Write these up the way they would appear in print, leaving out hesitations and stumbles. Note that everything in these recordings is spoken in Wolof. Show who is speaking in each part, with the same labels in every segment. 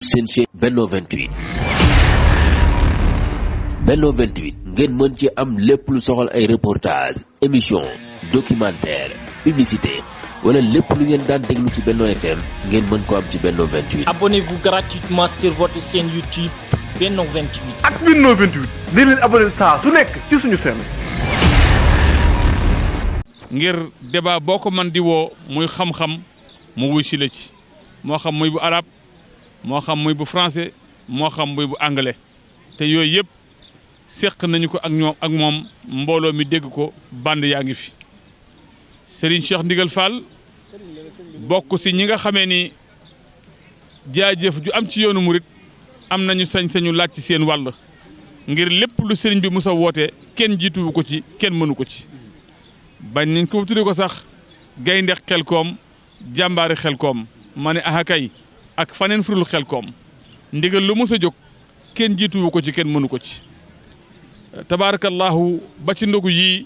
Speaker 1: seen chaîne Benno 28. Benno 28 ngeen mën ci am lépp lu soxal ay reportage émission documentaire publicité wala lépp lu ngeen daan déglu ci Benno FM ngeen mën ko am ci Benno 28.
Speaker 2: Abonnez-vous gratuitement sur votre chaîne YouTube Benno 28.
Speaker 3: ak Benno 28 di leen abonné saa su nekk ci suñu chaîne.
Speaker 4: ngir débat boo ko man di woo muy xam-xam mu wuy si la ci moo xam muy bu arabe moo xam muy bu français moo xam muy bu anglais te yooyu yëpp seq nañu ko ak ñoom ak moom mbooloo mi dégg ko band yaa ngi fi. Serigne Cheikh Ndigal Fall bokk si ñi nga xamee ni jaajëf ju am ci yoonu murit am nañu sañ-sañu laaj ci seen wàll ngir lépp lu sëriñ bi musa woote kenn jiituwu ko ci kenn mënu ko ci. bañ nañ ko tudde ko sax gaynde Xelkom jàmbaari Xelkom ma ne aha kay ak faneen furul Xelkom ndigal lu mës a jóg kenn jiituwu ko ci kenn mënu ko ci. tabaarakallahu ba ci ndogu yii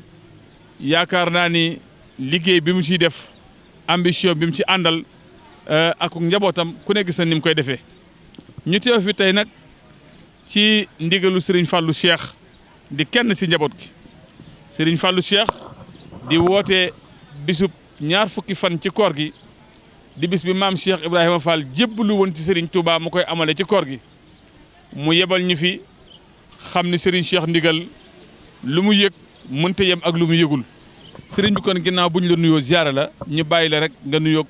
Speaker 4: yaakaar naa ni liggéey bi mu ciy def ambition bi mu ci àndal ak njabootam ku ne gis na ni mu koy defee. ñu teew fi tey nag ci ndigalu Serigne Fallou Cheikh di kenn si njaboot gi Serigne Fallou Cheikh. di woote bisub ñaar fukki fan ci koor gi di bis bi maam Cheikh Ibrahima Fall jébbalu woon ci Serigne Touba mu koy amale ci koor gi mu yebal ñu fi xam ni Serigne Cheikh ndigal lu mu yëg mënta yem ak lu mu yëgul Serigne bi kon ginnaaw bu ñu la nuyoo ziyaara la ñu bàyyi la rek nga nuyoog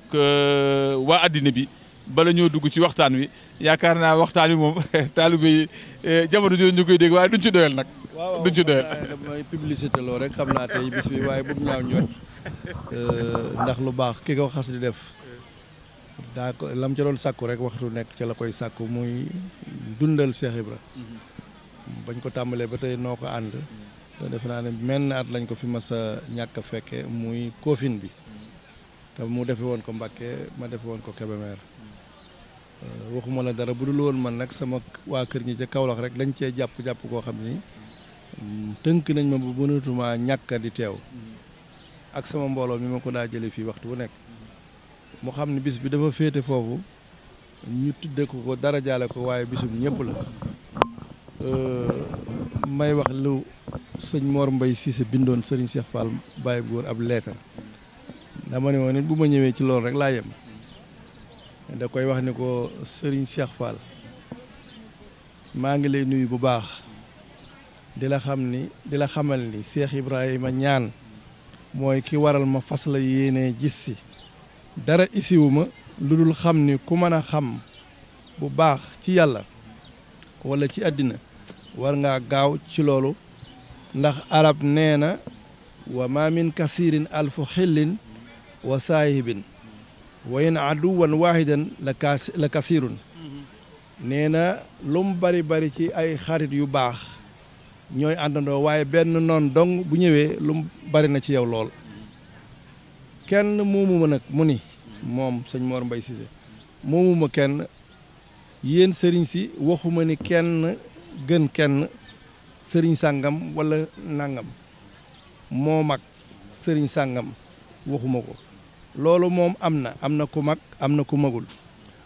Speaker 4: waa addina bi bala ñoo dugg ci waxtaan wi yaakaar naa waxtaan wi moom taalibe yi jamono jooju ñu koy dégg waaye duñ ci doyal nag. duñ ci doyal
Speaker 5: damay publicité loo rek xam naa tey bis bi waaye bu ñaaw ñor ndax lu baax ki ko xas di def daa ko lam ca doon sàkku rek waxtu nekk ca la koy sàkku muy dundal Cheikh Ibra bañ ko tàmbalee ba tey noo ko ànd te defe naa ne menn at lañ ko fi mas a ñàkk a fekke muy Kofin bi te mu defe woon ko Mbàkke ma defe woon ko Kébémer waxuma la dara bu dul woon man nag sama waa kër ñi ca Kaolack rek dañ cee jàpp koo xam ni tënk nañ ma bu mënatuma ñàkk di teew ak sama mbooloo mi ma ko daa jële fii waxtu bu nekk mu xam ne bis bi dafa féete foofu ñu tudde ko dara jaale ko waaye bisum ñëpp la may wax lu sëñ Mor Mbaye Cissé bindoon Serigne Cheikh Fall Baye Góor ab leetar dama ne woon nit bu ma ñëwee ci loolu rek laa yem da koy wax ni ko Serigne Cheikh Fall maa ngi lay nuyu bu baax di la xamal ni Cheikh Ibrahima ñaan mooy ki waral ma fas la yéenee gis si dara isiwuma lu dul xam ni ku mën a xam bu baax ci yàlla wala ci àddina war ngaa gaaw ci loolu ndax arab nee na wa ma min kasirin alfu xillin wa saahibin wa in aduwan waahidan la kasirun nee na lu mu bari ci ay xarit yu baax ñooy àndandoo waaye benn noon dong bu ñëwee lu mu bari na ci yow lool kenn moomuma nag mu ni moom sëñ Mor Mbaye Cissé moomuma kenn yéen sëriñ si waxuma ni kenn gën kenn sëriñ sàngam wala nangam moo mag sëriñ sàngam waxuma ko loolu moom am na ku mag am na ku magul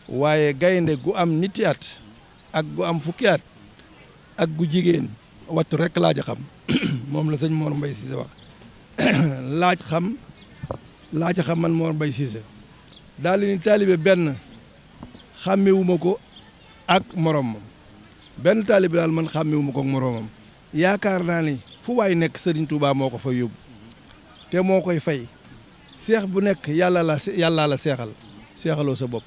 Speaker 5: waaye gaynde gu am niti at ak gu am fukki at ak gu jigéen wattu rek laaj a xam moom la sëñ Mor Mbaye Cissé wax laaj a xam man Mor Mbaye Cissé daal ni taalibe benn xàmmewuma ko ak moromam benn taalibe daal man xàmmewuma ko ak moromam yaakaar naa ni fu waay nekk Serigne Touba moo ko fa yóbbu te moo koy fay seex bu nekk yàllaa la seexaloo sa bopp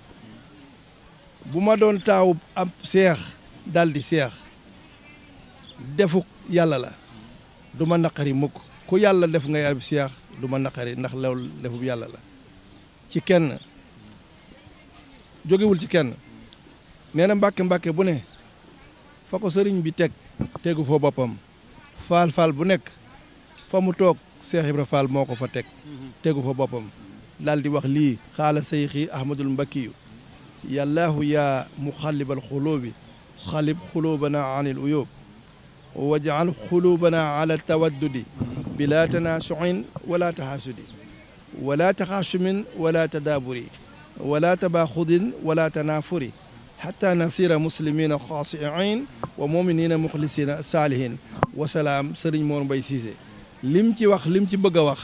Speaker 5: bu ma doon taawu ab seex daal di seex defuk yàlla la du ma naqari mukk ku yàlla def ngay ab seex du ma naqari ndax loolu defub yàlla la ci kenn jógewul ci kenn nee na mbàkke bu ne fa ko sëriñ bi tegu fa boppam faal bu nekk fa mu toog Cheikh Ibra Fall moo ko fa tegu fa boppam daal di wax lii xaala seyxi ahmadul mbakkiyu yàllaahu yaa muxallibal xuluubi xalib xuluubana anil uyub wajal xuluubana ala tawaddudi bila tanaasuin wala taxaasudi wala taxaasumin wala tadaaburi wala tabaaxudin wala tanaafuri xata nasira muslimina xaasiin wa muminina muxlisina saalihin wasalaam sëriñ Mor Mbaye Cissé lim ci wax lim ci bëgg a wax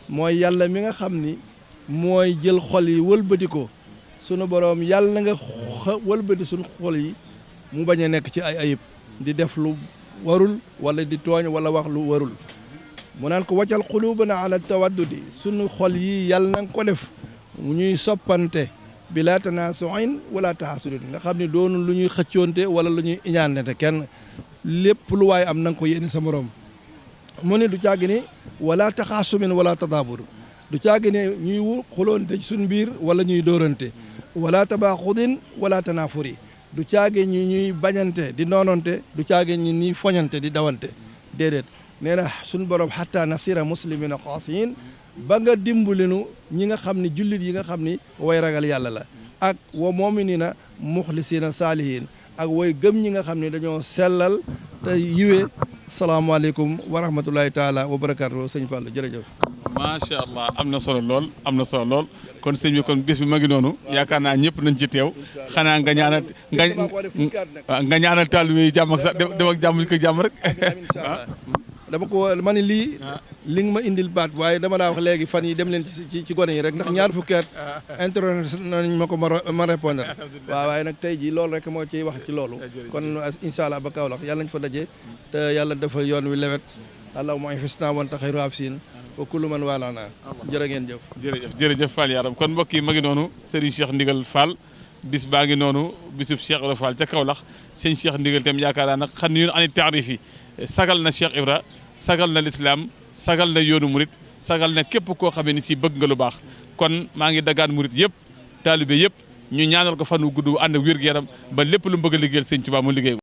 Speaker 5: mooy yàlla mi nga xam ni mooy jël xol yi wëlbati ko sunu boroom yàlla na nga wëlbati sunu xol yi mu bañ a nekk ci ay ayib di def lu warul wala di tooñ wala wax lu warul mu naan ko waccal xulubana ala tawaddudi sunu xol yi yàlla na nga ko def mu ñuy soppante bila tanaasuin wala taxasudin nga xam ne doonul lu ñuy xëccoonte wala lu ñuy iñaanante kenn lépp lu waaye am na nga ko yéene sa morom mu ne du caagi ni wala taxaasumin wala tadaabur du caagi ne ñuy xuloonte ci suñ biir wala ñuy dóorante wala tabaaxudin wala tanaafuri du caagi ñuy bañante di noonante du caagi ñuy foñante di dawante déedéet nee na suñ borom xatta nasira muslimina xaasiin ba nga dimbalinu ñi nga xam ne jullit yi nga xam ni way ragal yàlla la ak wa muminina muxlisina saalihin ak way gëm ñi nga xam ne dañoo sellal te yiwee salaamaaleykum wa rahmatullahi taala wa barakaatu sëñ Fallou jërëjëf.
Speaker 4: macha allah am na solo lool am na solo lool kon sëñ bi kon bis bi ma ngi noonu yaakaar naa ñëpp nañ ci teew xanaa nga ñaanal nga ñaanal taalibe yi jàmm ak sax dem ak jàmm ko jàmm rek. dama ko ma ne lii li nga ma indil baat waaye dama daa wax léegi fan yi dem leen ci gone yi rek ndax ñaar fukki at internet nañ ma ko ma répondre waaw waaye nag tey ji loolu rek moo ciy wax ci loolu kon incha allah ba Kaolack yàlla nañ fa daje te yàlla dafa yoon wi lewet allahumma infisna wanta xayru hafsin wa kullu man walana jërë ngeen jëf jërëjëf Fall yaram kon mbokk yi ma ngi noonu Serigne Cheikh Ndigal Fall bis baa ngi noonu bisub Cheikh Ibra Fall ca Kaolack sëñ Cheikh Ndigal tam yaakaar naa nag xam ne ani taarif yi sagal na Cheikh Ibra sagal na lislaam sagal na yoonu murit sagal na képp koo xamee ni si bëgg nga lu baax kon maa ngi dagaan murit yëpp taalibe yëpp ñu ñaanal ko fan wu gudd ànd ak wér-gu-yaram ba lépp lu mu bëgg a liggéeyal sëñ Tuubaa mu liggéey